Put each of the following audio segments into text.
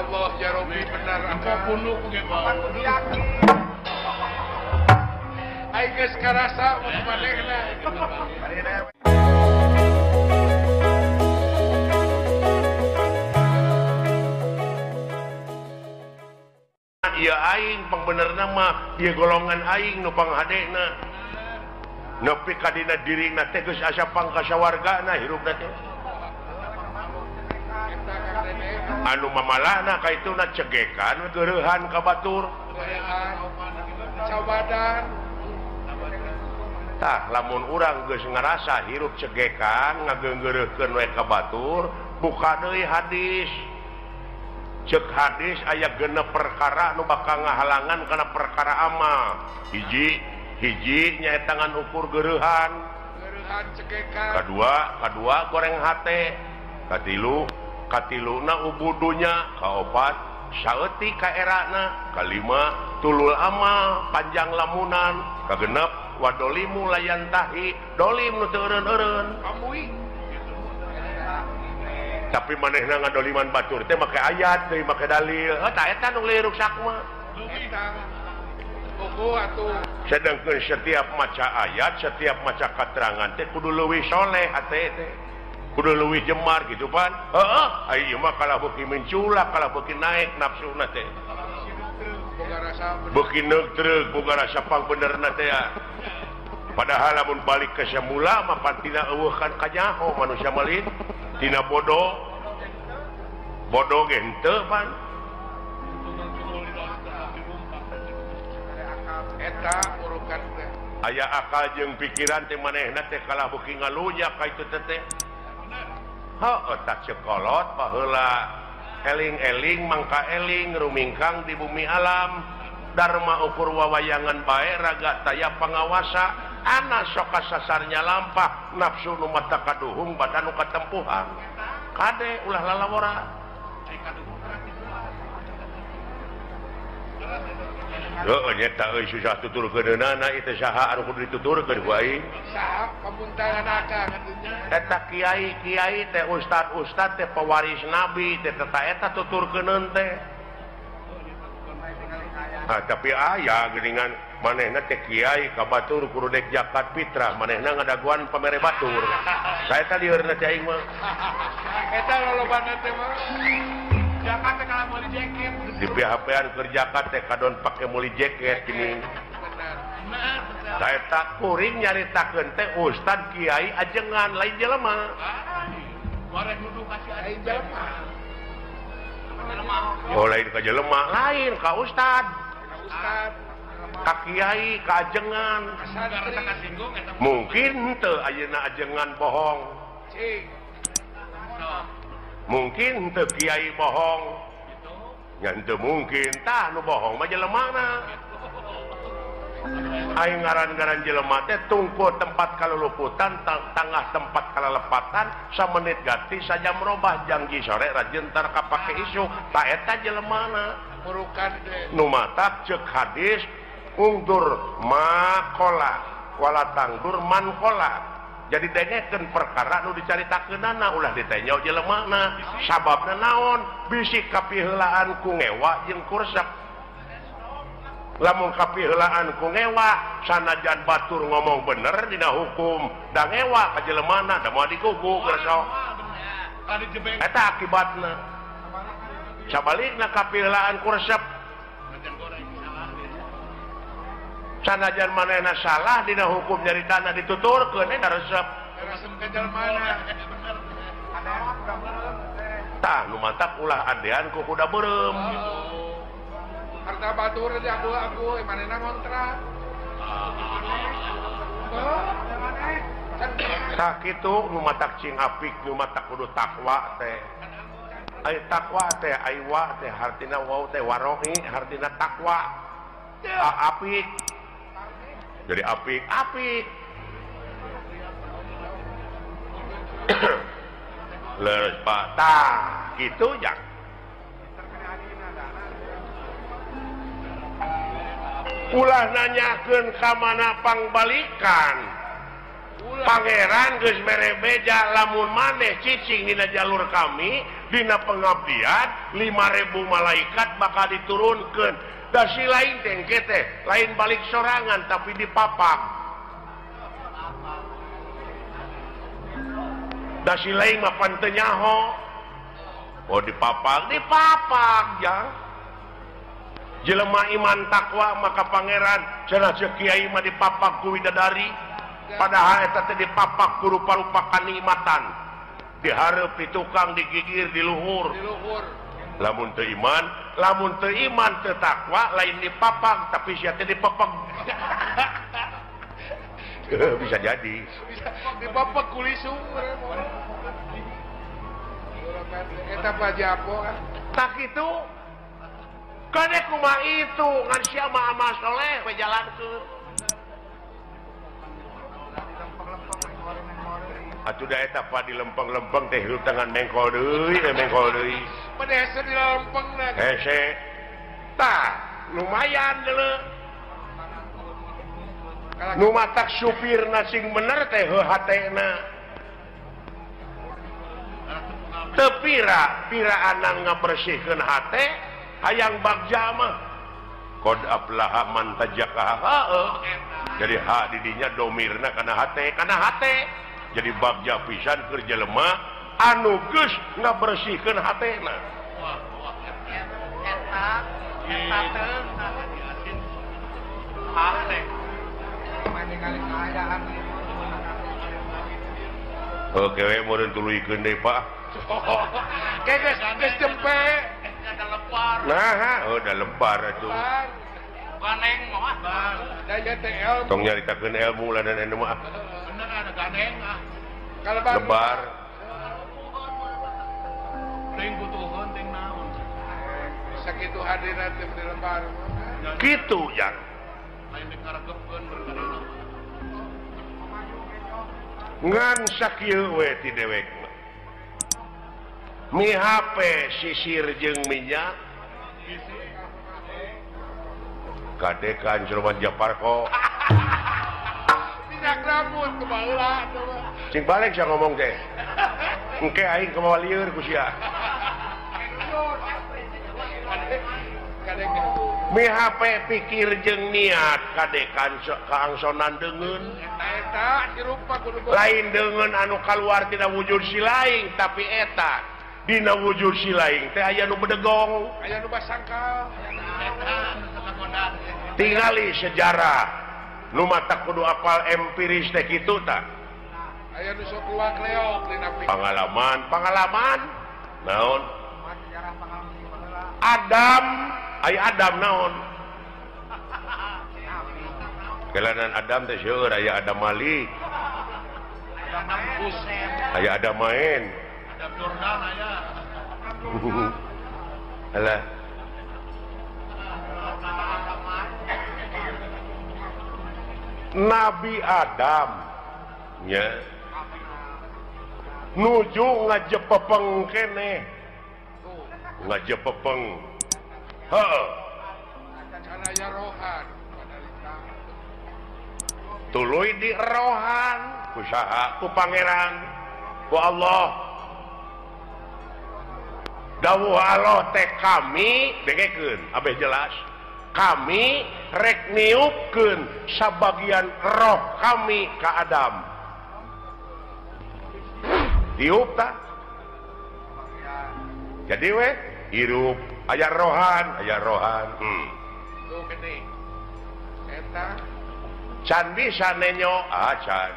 Allah ya Rabbi benar aku bunuh ge kudu yakin. Aing geus karasa mun manehna. Ieu aing pangbenerna mah ieu golongan aing nu panghadena. Nepi ka dina dirina teh geus asa pangkasawargana hirupna teh. Anu mamalana ka ituna cegekan geureuhan ka batur. Tah lamun urang geus ngarasa hirup cegekan ngageunggeureuhkeun we ka batur, buka deui hadis. Cek hadis aya genep perkara nu bakal ngahalangan kana perkara amal. Hiji hiji nyaeta ngan ukur geureuhan. Geureuhan cegekan. Kadua goreng hate. Katilu katiluna ubudunya, kaopat saeutik kaerana, kalima tulul amal panjang lamunan, kagenep wadolimu layantahi dolim nu teu eureun-eureun. Tapi manehna ngadoliman batur teh make ayat deui make dalil. Heuh tah eta nu leuwih ruksak mah. Sedangkan setiap maca ayat, setiap maca katerangan teh kudu leuwih soleh hate teh. Kudu leuwih jemar gitu pan. Heeh, ai ieu mah kalah beuki menculak, kalah beuki naik nafsuna teh. Beuki neuk boga rasa pangbenerna teh ya. Padahal lamun balik ke semula mah pan tina eueuh kan kanyaho manusia mah lin. Tina bodoh. Bodoh ge henteu pan. Eta urukan teh. Aya akal jeung pikiran teh manehna teh kalah beuki ngalunya ka itu teh. Heuh tah cekolot baheula eling-eling mangka eling rumingkang di bumi alam. Dharma ukur wawayangan bae raga taya pangawasa. Ana sok kasasarnya lampah nafsu nu mata kaduhung badan nu katempuhan. Kade ulah lalawora. Heuh nya euy susah tuturkeunana ieu saha anu kudu dituturkeun ku aing. Saha pamuntangan atunya. Eta kiai-kiai teh ustad-ustad teh pewaris nabi teh eta tuturkeuneun teh. Ah, tapi aya geuningan manehna teh kiai ka batur kudu dek zakat fitrah manehna ngadaguan pamere batur. Saeta liurna teh aing mah. Eta lolobana teh mah. Zakat teh kalah meuli jaket. Di PHP-an keur zakat teh kadon pake meuli jaket gini. Saeta kuring nyaritakeun teh ustad kiai ajengan lain jelema. Wareh nuduh ka si aing jelema. Oh lain ka jelema, lain ka ustad. Ka kiai, ka ajengan. Mungkin henteu ayeuna ajengan bohong. Mungkin henteu kiai bohong. Nya henteu mungkin tah nu bohong mah jelemana. Aing ngaran-ngaran jelema teh tungku tempat kaluluputan, tangah tempat kalalepatan, samenit ganti sajam robah jangji sore rajin tar kapake isuk. Ta eta jelemana. Nu matak ceuk hadis ungdur makola wala tangdur mankola. Jadi dengekeun perkara nu dicaritakeunana ulah ditenyo jelemana. Sababna naon? Bisi kapiheulaan ku ngewa jeung kursep. Lamun kapiheulaan ku ngewa sanajan batur ngomong bener dina hukum da ngewa ka jelemana da moal digugu geus. Eta akibatna. Sabalikna kapiheulaan ku resep sanajan manehna salah dina hukum nyaritana dituturkeun eta resep. Tah nu mantap ulah adean ku kuda beureum. Harta batur di aku manehna ngontrak. Tah kitu nu matak cing apik nu matak kudu takwa teh. Ai takwa teh ai wa teh hartina wau teh warohi hartina takwa. Apik. Jadi apik apik. Leres Pak tah kitu jang. Ulah nanyakeun ka mana pangbalikan. Pangeran geus mere beja lamun maneh cicing dina jalur kami dina pengabdian 5000 malaikat bakal diturunkeun. Da si lain teh engke teh lain balik sorangan tapi dipapak. Da si lain mah pan teu nyaho. Oh dipapak, dipapak jang. Jelema iman takwa maka pangeran cenah ceuk kiai mah dipapak ku widadari. Padahal eta teh dipapak ku rupa-rupa kanikmatan. Dihareup di tukang, digigir di luhur. Lamun teu iman, lamun teu iman teu takwa lain dipapak tapi sia teh dipapak. Bisa jadi. Dipapak ku lisung. Eta pajapo ah. Tak kitu. Kade kumaha itu ngan sia mah amal soleh we jalankeun. Atuh da eta pa di lempeng-lempeng teh hirup tangan mengkol deui, mengkol deui. Pada hese di lempengna. Hese. Tah, lumayan deuleu. Nu matak supirna sing bener teh heuh hatena. Teu pira, piraan ngabersihkeun hate hayang bagja mah. Qad aflaha man tazakkaha. Jadi ha didinya domirna kana hate, kana hate. Jadi bagja pisan keur jelema anu geus ngabersihkeun hatena. Eta eta teh Oke we meureun tuluykeun deui Pak. Geus geus jempe. Ada lebar. Nah, oh da lebar atuh. Ganeng mah ah. Da ieu teh ilmu. Tong nyaritakeun ilmu lah dan anu mah. Bener ada ganeng ah. Lebar. Teuing butuheun teuing naon. Sakitu hadirna teh di lebar. Kitu jang. Lain dikaregepkeun berkarana. Ngan sakieu we ti dewek mah. Mi HP sisir jeung minyak. Kadekan Cirebon Japarko. Minyak rambut kebaheula Cing balik sia ngomong teh. Engke aing kumaha lieur ku sia. Mi HP pikir jeung niat kadekan kaangsonan deungeun. Eta dirupa kudu lain deungeun anu kaluar tina wujud si lain tapi eta dina wujud si lain teh aya nu bedegong, aya nu basangkal. Tingali sejarah nu mata kudu apal empiris teh kitu tah. Aya nu sok luak leok dina pangalaman, pangalaman naon? Adam, aya Adam naon? Kelanan Adam teh seueur aya Adam Malik. Aya Adam main. Adam Jordan aya. Alah. Nabi Adam nya nuju ngajepepeng keneh. Ngajepepeng. Heeh. Tuluy di rohan ku saha? Ku pangeran, ku Allah. Dawuh Allah teh kami dengekeun abeh jelas. Kami rek niupkeun sabagian roh kami ka Adam. Tiup tah. Jadi we hirup aya rohan, aya rohan. Tuh gede. Eta can bisa nenyo acan.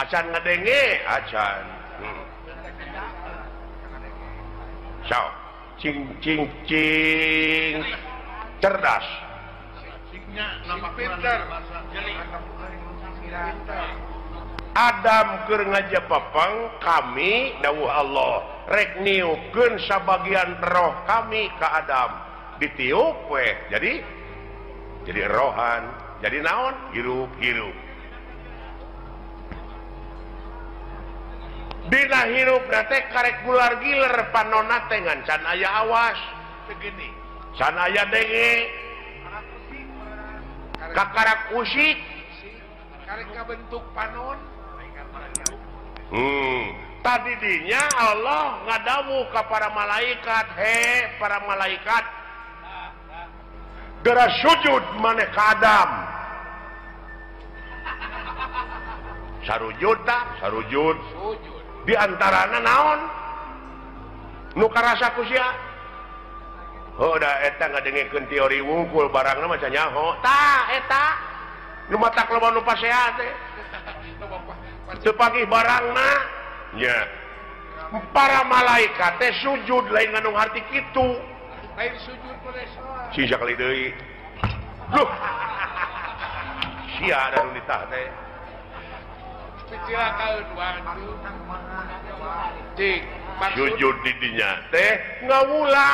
Acan ngadenge acan. Ciao. Cing cing cing. Cerdas. Pinter. Adam keur ngajepepeng kami dawuh Allah rek niupkeun sabagian roh kami ka Adam. Ditiup we jadi rohan, jadi naon? Hirup-hirup. Dina hirup teh karek gular giler panonna teh ngan can aya awas. Segini. Can aya denge. Kakarak usik. Karek kabentuk panon. Tadi dinya Allah ngadawu ka para malaikat, he para malaikat geura sujud maneh ka Adam. Sarujud tah, sarujud. Di antarana naon? Nu karasa ku sia. Oh da eta ngadengekeun teori wungkul barangna mah nyaho. Tah eta nu matak loba nu pasea teh. Teu pagih barangna. Nya. Para malaikat teh sujud lain ngandung harti kitu. Lain sujud boleh. Sing sakali deui. Loh. Sia da nu ditah teh. Sujud di dinya teh ngawula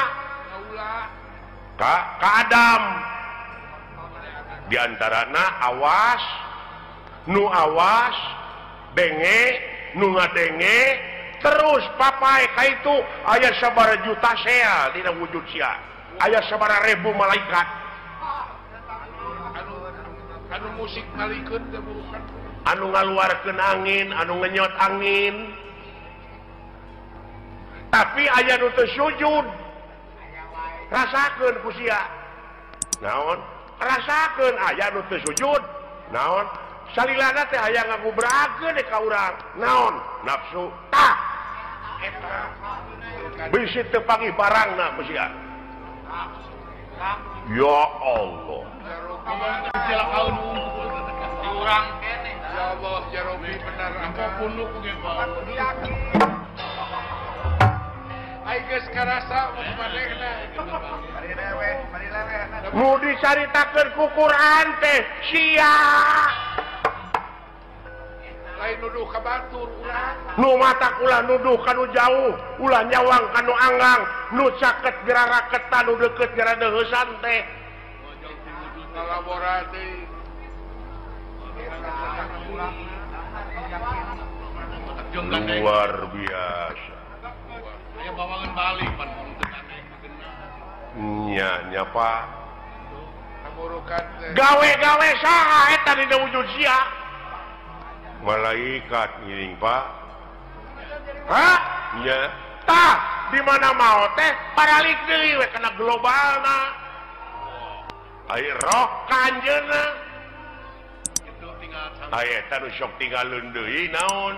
ka Adam. Di antarana awas nu awas denge nu ngadenge terus papai ka itu aya sabaraha juta sea dina wujud sia, aya sabaraha ribu malaikat anu musik malikeun teh bukan anu ngaluarkeun angin, anu ngenyot angin. Tapi aya nu teu sujud. Rasakeun ku sia. Naon? Rasakeun aya nu teu sujud. Naon? Salilana teh aya ngagubrakeun ka urang. Naon? Nafsu. Tah. Eta. Bisi teu panggih barangna ku sia. Ya Allah. Urang kene. Ya Allah, ya Rabbi benar aku punuk ge Pak. Ai geus karasa mun manehna. Nu dicaritakeun ku Quran teh sia. Lain nuduh ka batur urang. Nu matak ulah nuduh ka nu jauh, ulah nyawang ka nu anggang, nu caket geura raketan, nu deukeut geura deuheusan teh. Kalabora teh. Luar biasa. Nya nya Pak. Gawe-gawe saha eta dina wujud sia? Malaikat ngiring Pak. Hah? Nya. Tah, di mana mau teh paralik deui we kana globalna. Ai roh ka anjeunna. Aya eta nu sok tinggalun deui naon?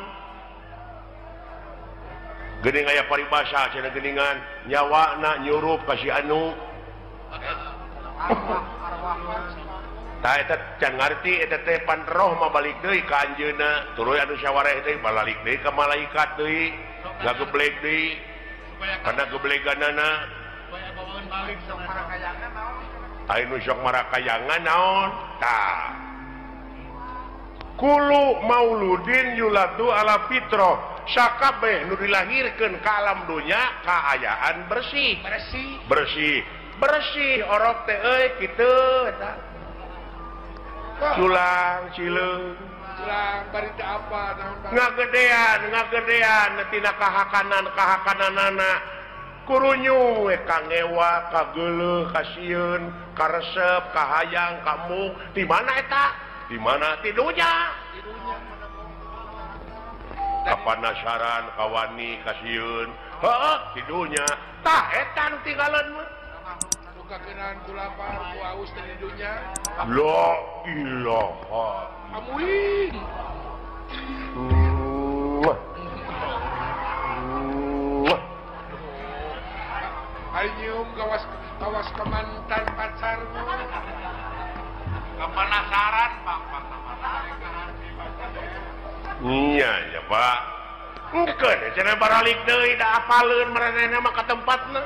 Geuning aya paribasa cenah geuningan nyawana nyurup ka si anu. Tah eta can ngarti eta teh pan roh mah balik deui ka anjeunna, tuluy anu sawareh deui balik deui ka malaikat deui, ngageblek deui. Kana gebleganana. Aya nu sok marakayangan naon? Tah. Kulu mauludin yuladu ala fitroh, sakabeh nu dilahirkeun ka alam dunya kaayaan bersih. Bersih. Bersih. Bersih orok teh euy kitu eta. Culang cileung. Culang bari teu apa naon. Ngagedean, ngagedean tina kahakanan-kahakananana. Kurunyu we ka ngewa, ka geuleuh, ka sieun, ka resep, ka hayang, ka mung. Di mana eta? Di mana tidunya? Kapanasaran, kawani, kasieun. Heeh, tidunya. Tah eta nu tinggalan mah. Nu kakeunaan ku lapar, ku aus teh di dunya. La ilaha. Amuing. Ai nyium kawas kawas ka mantan pacarmu. Penasaran Pak, iya ya Pak. Engkeun cenah baralik deui da apaleun maranehna mah ka tempatna.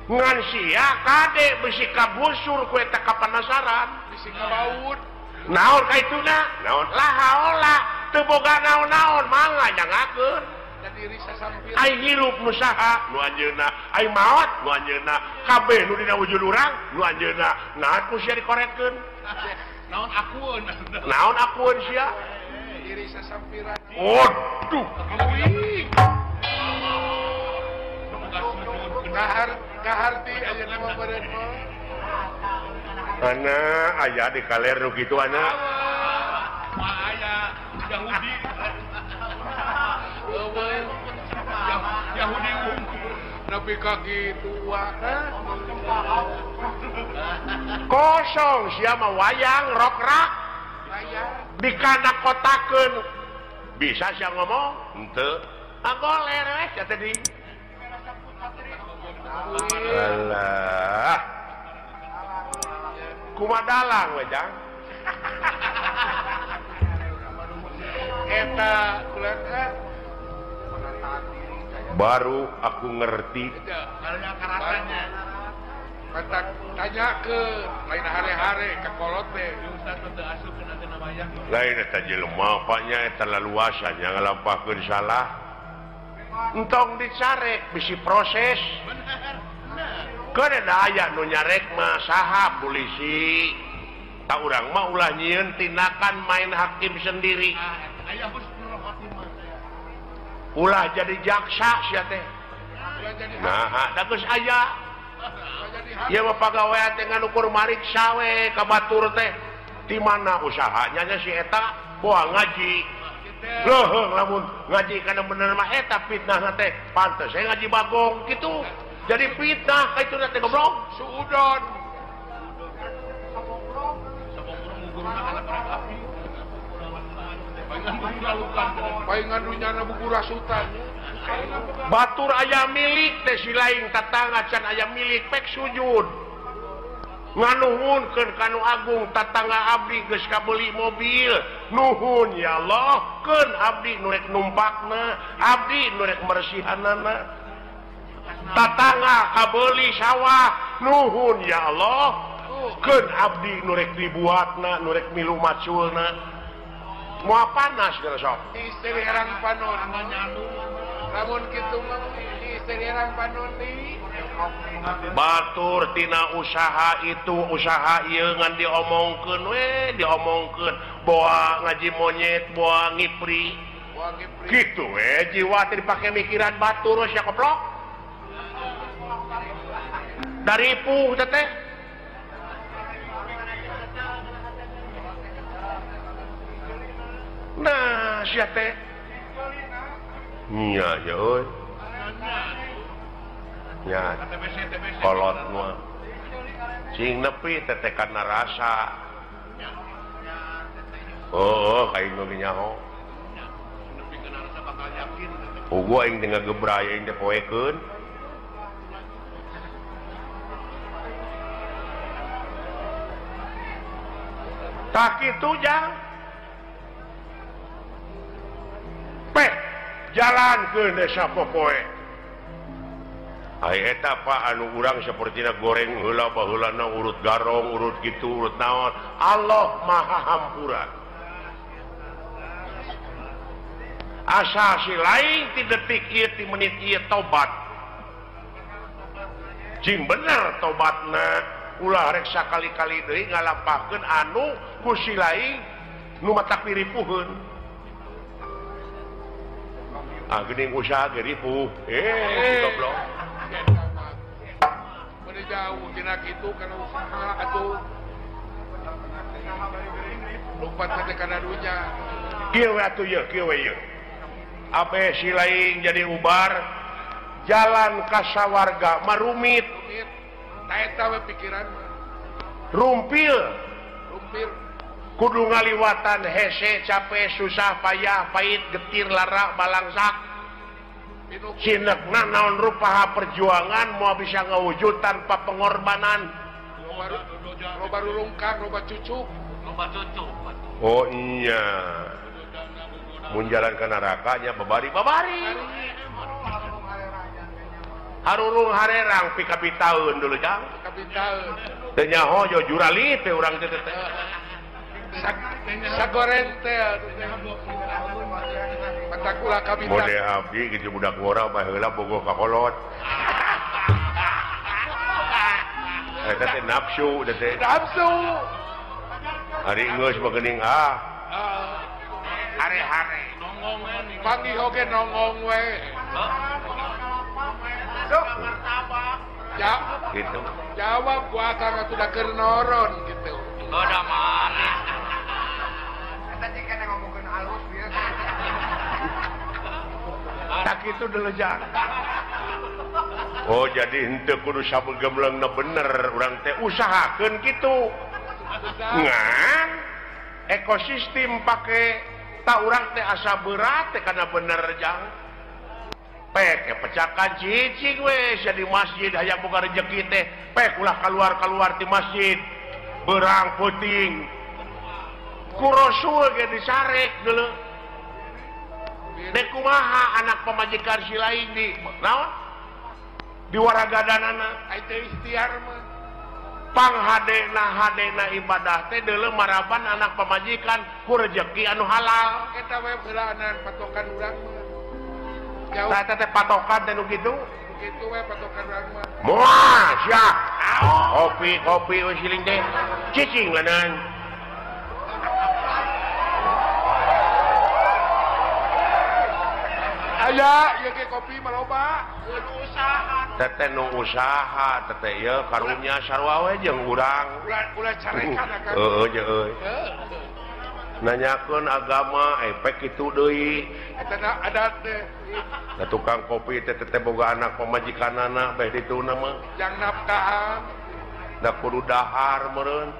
Ngan sia kade bisi kabusur ku eta kapanasaran, bisi kabaut. Naon ka ituna? Naon lah haola, teu boga naon-naon mangga nyangakeun. Ai hirup nu saha nu anjeunna, ai maot nu anjeunna, kabeh nu dina wujud urang nu anjeunna. Nah ku sia dikoretkeun. Naon akueun? Naon akueun sia? Diri sasampiran. Waduh. Kahar kaharti ayeuna mah beureun mah. Ana aya di kaler nu kitu ana. Mah aya Yahudi. Yahudi unggul nepi ka kitu kosong sia mah wayang rokrak dikana kotakeun bisa sia ngomong henteu agoler we sia teh di alah kumaha dalang we jang eta kula baru aku ngerti tanya ke lain hare-hare ke kolot teh lain eta jelema nya eta leluasa nya ngalampahkeun salah entong dicarek bisi proses keun aya nu nyarek mah saha polisi tak urang mah ulah nyieun tindakan main hakim sendiri ulah jadi jaksa sia teh nah da geus aya ieu mah pagawean teh nganukur mariksa we ka batur teh di mana usahanya nya si eta boa ngaji leuheung lamun ngaji kana bener mah eta fitnahna teh pantes we ngaji bagong kitu jadi fitnah ka itu teh goblok suudon batur aya milik teh si lain tatangga can aya milik pek sujud nganuhunkeun ka nu agung tatangga abdi geus kabeuli mobil nuhun ya Allah keun abdi nu rek numpakna abdi nu rek mersihanana tatangga kabeuli sawah nuhun ya Allah keun abdi nu rek dibuatna nu rek milu maculna mau panas gara sok istilerang panon lamun kitu mah istilerang panon di batur tina usaha itu usaha ieu ngan diomongkeun we diomongkeun boa ngaji monyet boa ngipri kitu we jiwa teh dipake mikiran batur sia koplok dari puh teh nah sia teh nya ya euy nya kolot mah cing nepi teh kana rasa oh kain nu nyaho puguh aing teh ngagebray aing teh poekeun tak kitu jang peh jalan ke desa popoe ai eta Pak anu urang sapertina goreng heula baheulana urut garong urut kitu urut naon Allah Maha Hampura asa si lain ti detik ieu ti menit ieu tobat cing bener tobatna ulah rek sakali-kali deui ngalampahkeun anu ku si lain nu matak diripuheun ah geuning usaha ge ripuh goblok Beuh jauh tina kitu kana usaha atuh lompat teh kana dunya kieu we atuh ieu kieu we ieu abe si lain jadi ubar jalan ka sawarga marumit ta eta we pikiran rumpil rumpil kudu ngaliwatan hese capek susah payah pahit getir lara balangsak cinekna naon rupaha perjuangan mau bisa ngawujud tanpa pengorbanan loba rurungkang loba cucuk loba cucuk oh iya mun jalan ke nerakanya babari babari harurung harerang pikabitaeun dulu jang pikabitaeun teu nyaho jo jurali teh urang teh teh sagoreng teh patakula kabita mode abdi kitu budak ngora baheula bogoh ka kolot eta teh nafsu teh nafsu ari geus mah geuning ah hare-hare panggih oge nongong we ya gitu jawab ku akang atuh da keur noron gitu udah mana eta cing kana ngomongkeun alus bieu tak itu dulu jang. Oh jadi henteu kudu sabegemlengna bener urang teh usahakeun kitu. Ngan ekosistem pake tak urang teh asa berat teh kana bener jang. Pek pecakan cicing we sia di masjid hayang boga rejeki teh pek ulah kaluar-kaluar ti masjid. Berang peuting. Ku Rasul ge disarek geuleuh. Dek kumaha anak pamajikan si lain di naon? Di waragadanana ai teh ikhtiar mah panghadena hadena ibadah teh deuleu maraban anak pamajikan ku rejeki anu halal eta we heulaanan patokan urang mah jauh tah teh patokan teh nu kitu kitu we patokan urang mah moal sia kopi kopi we siling teh cicing lanan aya ieu ge kopi mah loba usaha teteh nu usaha teteh ieu karunya sarua we jeung urang ulah carekan akang heueuh jeung euy nanyakeun agama efek kitu deui eta adat teh da tukang kopi teh teteh boga anak pamajikanana beh dituna mah jang nafkahan da kudu dahar meureun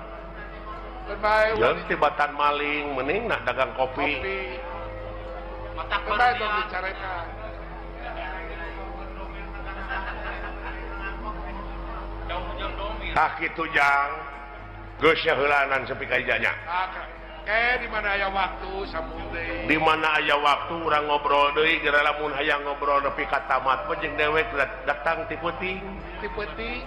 jeung tibatan maling mending nah dagang kopi mata tong dicarekan. Tah kitu jang geus heulaanan sepi ka ijanya. Ke di mana aya waktu sambung deui. Di mana aya waktu urang ngobrol deui geura lamun hayang ngobrol nepi ka tamat mah jeung dewek datang ti peuting. Ti peuting.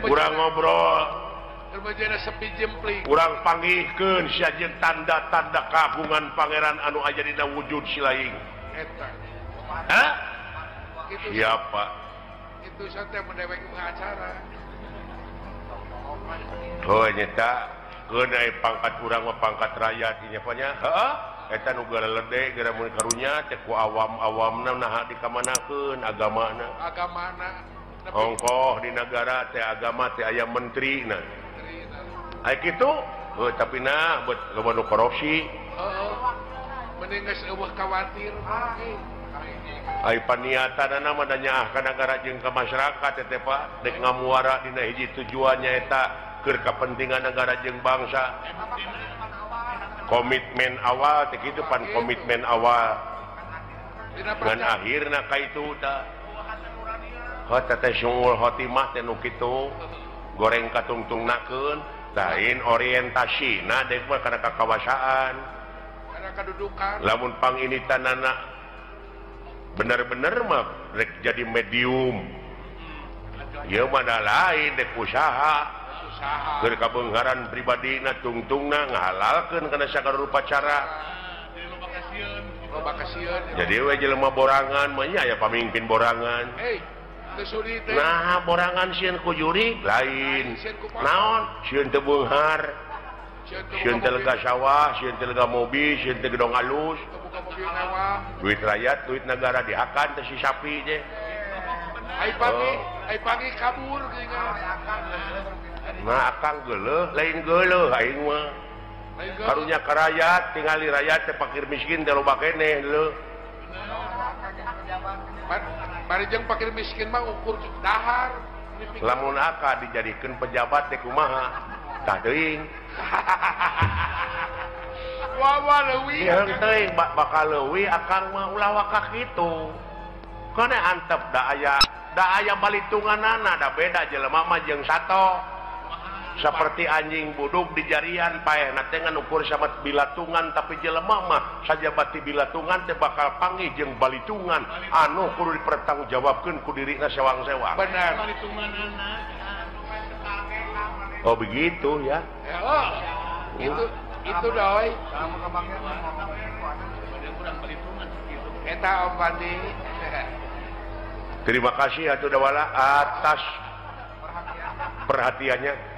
Urang ngobrol sepi jempling. Urang panggihkeun sia jeung tanda-tanda kagungan pangeran anu aya dina wujud si laing. Eta. Hah? Siapa? Itu teh mendewek acara. Oh nyata keun ai pangkat urang mah pangkat rakyat ieu nya. Heeh. Eta nu galede geura mun karunya teh ku awam-awamna naha dikamanakeun agamana. Agamana. Ongkoh di nagara teh agama teh aya menterina. Ai kitu, heuh tapi nah buat loba nu korupsi. Heeh. Mending geus eueuh khawatir. Ai paniatanana mah da nyaah ka nagara jeung ka masyarakat teh Pak, dek ngamuara dina hiji tujuan nyaeta keur kapentingan nagara jeung bangsa. Komitmen awal teh kitu pan komitmen awal. Ngan akhirna ka itu tah. Heuh teh sungul khotimah teh nu kitu. Goreng katungtungnakeun. Lain orientasi nah dek mah kana kakawasaan kana kadudukan lamun pang ini tanana bener-bener mah rek jadi medium ieu mah da lain dek usaha keur kabeungharan pribadina tungtungna ngahalalkeun kana sagala rupa cara jadi we jelema borangan mah nya aya pamimpin borangan. Nah borangan sieun ku jurig lain naon sieun teu beunghar sieun teu lega sawah sieun teu lega mobil sieun teu gedong alus duit rakyat duit negara dihakan teh si sapi teh ai pagi ai pagi kabur geuningan nah akang geuleuh lain geuleuh aing mah karunya ka rakyat tingali rakyat teh fakir miskin teh loba keneh leuh bari jeung fakir miskin mah ukur dahar lamun aka dijadikeun pejabat teh kumaha tah teuing wawa leuwih teuing bakal leuwih akang mah ulah waka kitu kana antep da aya balitunganana da beda jelema mah jeung sato seperti anjing buduk di jarian paehna teh ngan ukur sama bilatungan tapi jelema mah sajabati bilatungan teh bakal panggih jeung balitungan anu kudu dipertanggungjawabkeun ku dirina sewang-sewang. Benar. Oh begitu ya. Oh, itu doi. Eta Om Pandi. Terima kasih atuh Dawala atas perhatiannya.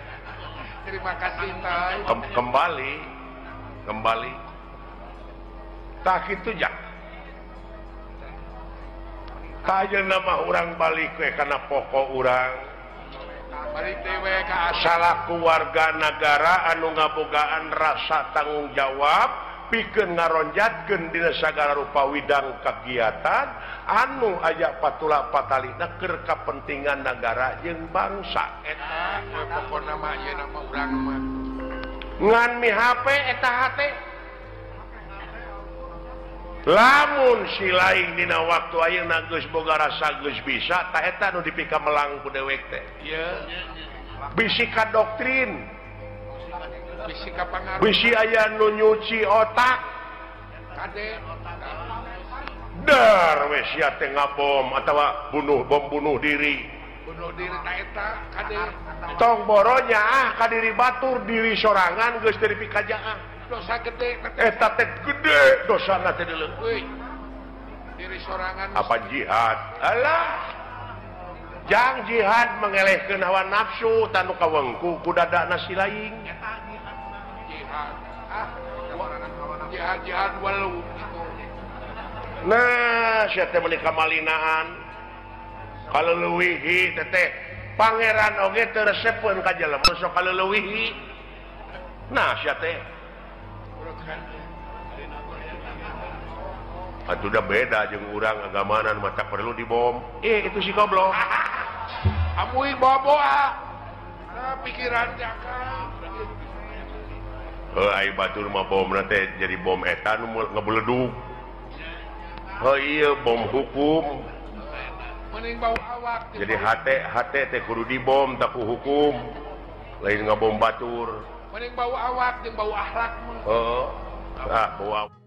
Terima kasih Tay. Kembali. Tak itu jak. Tah nama urang balik we kana pokok urang. Balik dewe ka salaku warga nagara anu ngabogaan rasa tanggung jawab pikeun ngaronjatkeun dina sagala rupa widang kagiatan anu aya patula patalina keur kapentingan nagara jeung bangsa. Eta we pokona mah ieu nama urang mah. Ngan mi HP eta hate. Lamun si lain dina waktu ayeuna geus boga rasa geus bisa ta eta nu dipika melang ku dewek teh. Ieu bisi ka doktrin, bisi ka pangaruh, bisi aya nu nyuci otak. Kade dar we sia teh ngabom atawa bunuh bom bunuh diri. Bunuh diri ta eta kade. Tong boronya ah ka diri batur diri sorangan geus teu dipikajaah. Dosa gede eta teh gede dosana teh deuleu. Diri sorangan apa jihad? Alah. Jang jihad mengelehkeun hawa nafsu tanu kawengku ku dadana si laing. Jihad. Ah, jihad jihad walu. Nah, sia teh meuni kamalinaan. Kaleuwihi teh pangeran oge teu resepeun ka jelema sok kaleuwihi. Nah, sia teh atuh udah beda jeung urang agamanan mata perlu dibom. Itu si goblok. Amuy boboa. Nah, pikiran teh akang. Heuh ai batur mah bomna teh jadi bom eta nu ngebeledug. Heuh ieu bom hukum. Mending bau awak. Jadi hate teh kudu dibom tak ku hukum. Lain ngabom batur. Mending bau awak jeung bau akhlak mah. Heeh. Ah, bau awak.